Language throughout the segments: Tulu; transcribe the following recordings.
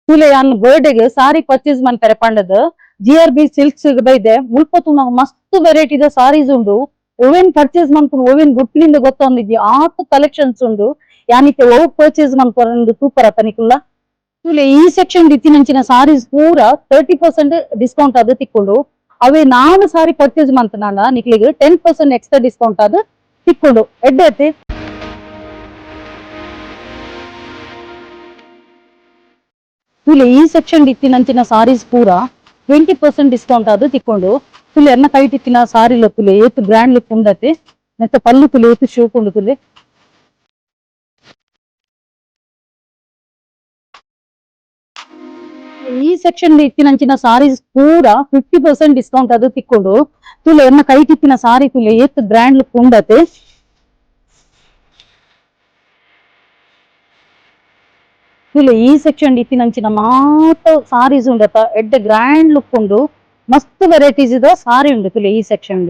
ತೂಲೆ, ಯಾನ್ ಬರ್ಡೇಗ್ ಸಾರಿ ಪರ್ಚೇಸ್ ಮನ್ಪೆರೆ ಪಂಡದ್ G R B silks ಬೈದೆ. ಮುಲ್ಪ ತೂನಗ ಮಸ್ತ್ ವೆರೈಟಿದ ಸಾರೀಸ್ ಉಂಡು. ಒವೆನ್ ಪರ್ಚೇಸ್ ಮನ್ಪುನು, ಒವೆನ್ ಬುಡ್ಪಿನಿಂದ ಗೊತ್ತೊಂದಿದ್ದಿ, ಆತ್ ಕಲೆಕ್ಷನ್ಸ್ ಉಂಡು. ಯಾನಿತ್ತೆ ಒವು ಪರ್ಚೇಸ್ ಮನ್ಪುನ ಸೂಪರ್ ಅತ್ತ ನಿಕುಲ್ಲ. ತೂಲೆ, ಈ ಸೆಕ್ಷನ್ ಇತ್ತಿನಂಚಿನ ಸಾರೀಸ್ ಪೂರ 30% ಡಿಸ್ಕೌಂಟ್ ಅದು ತಿಕ್ಕೊಂಡು. ಅವೇ ನಾಲ್ ಸಾರಿ ಪರ್ಚೇಸ್ ಮಂತನಾಂಡ ನಿಕ್ಲೆಗ್ 10% ಎಕ್ಸ್ಟ್ರಾ ಡಿಸ್ಕೌಂಟ್ ಅದು ತಿಕ್ಕೊಂಡು. ಎಡ್ಡೆ ಅತ್ತೆ. ತೂಲೆ, ಈ ಸೆಕ್ಷನ್ ಇತ್ತಿನಂಚಿನ ಸಾರೀಸ್ ಪೂರ 20% ಡಿಸ್ಕೌಂಟ್ ಅದು ತಿಕ್ಕೊಂಡು. ತುಲೆ, ಎನ್ನ ಕೈಟ್ ಇತ್ತಿನ ಸಾರಿ ತುಲೆ, ಏತ್ ಗ್ರ್ಯಾಂಡ್ ಲುಕ್ ಉಂಡತೆ. ನೆತ್ತ ಪಲ್ಲು ತುಲೆ, ಏತ್ ಶೋಕ್ ಉಂಡು ತುಲೆ. ಈ ಸೆಕ್ಷನ್ ಇತ್ತಿನಂಚಿನ ಸಾರೀಸ್ ಪೂರ 50% ಡಿಸ್ಕೌಂಟ್ ಅದು ತಿಕ್ಕೊಂಡು. ತುಲೆ, ಎನ್ನ ಕೈಟ್ ಇತ್ತಿನ ಸಾರಿ ತುಲೆ, ಏತ್ ಗ್ರ್ಯಾಂಡ್ ಲುಕ್ ಉಂಡತೆ. ತುಲೆ, ಈ ಸೆಕ್ಷನ್ ಇತ್ತಿನಂಚಿನ ಮಾತ ಸಾರೀಸ್ ಉಂಡತ. ಎಡ್ಡೆ ಗ್ರ್ಯಾಂಡ್ ಲುಕ್ ಉಂಡು. ಮಸ್ತ್ ವೆರೈಟೀಸ್ ಇದ ಸಾರಿ ಉಂಡು. ತುಲೆ, ಈ ಸೆಕ್ಷನ್.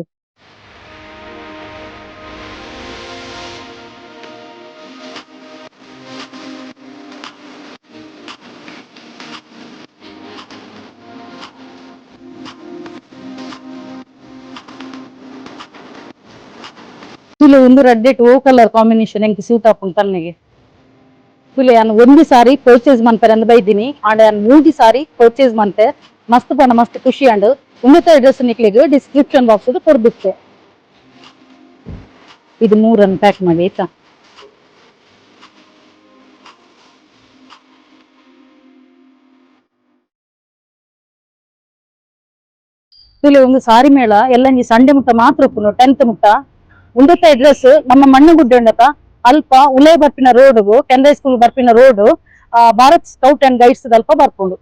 ತುಲೆ, ಒಂದು red ಓ ಕಲರ್ ಕಾಂಬಿನೇಷನ್ ಎಂಕ್ ಸೂಟ್ ಆಪುಂಡು ತನ್ನಿಗೆ. ತುಲೆ, ಯಾನ್ ಒಂಜಿ ಸಾರಿ ಪರ್ಚೇಸ್ ಮನ್ಪೆರೆ ಅಂದ್ ಬೈದಿನಿ. ಆಂಡ ಯಾನ್ ಮೂಜಿ ಸಾರಿ ಪರ್ಚೇಸ್ ಮಂತೆ. ಮಸ್ತ್ ಪಂಡ ಮಸ್ತ್ ಖುಷಿ ಆಂಡ್. ಉಂದೆತ ಅಡ್ರೆಸ್ ನಿಕ್ಲೆಗ್ ಡಿಸ್ಕ್ರಿಪ್ಷನ್ ಬಾಕ್ಸ್ ಕೊರ್ದಿತ್ತೆ. ಇದು ಮೂರನ್ನು ಪ್ಯಾಕ್ ಮಾಡಿ, ಆಯ್ತಾ? ತುಲೆ, ಒಂದು ಸಾರಿ ಮೇಳ ಎಲ್ಲ ಈ ಸಂಡೆ ಮುಟ್ಟ ಮಾತ್ರ ಉಪ್ಪುನು, 10th ಮುಟ್ಟ. ಉಂದೆತ ಅಡ್ರೆಸ್ ನಮ್ಮ ಮಣ್ಣಗುಡ್ಡೆ ಉಂಡತ. ಅಲ್ಪ ಉಲೈ ಬರ್ಪಿನ ರೋಡ್ಗು, ಕೆನರಾ ಸ್ಕೂಲ್ ಬರ್ಪಿನ road, Bharat scout and guides ಅಲ್ಪ ಬರ್ಪುಂಡು.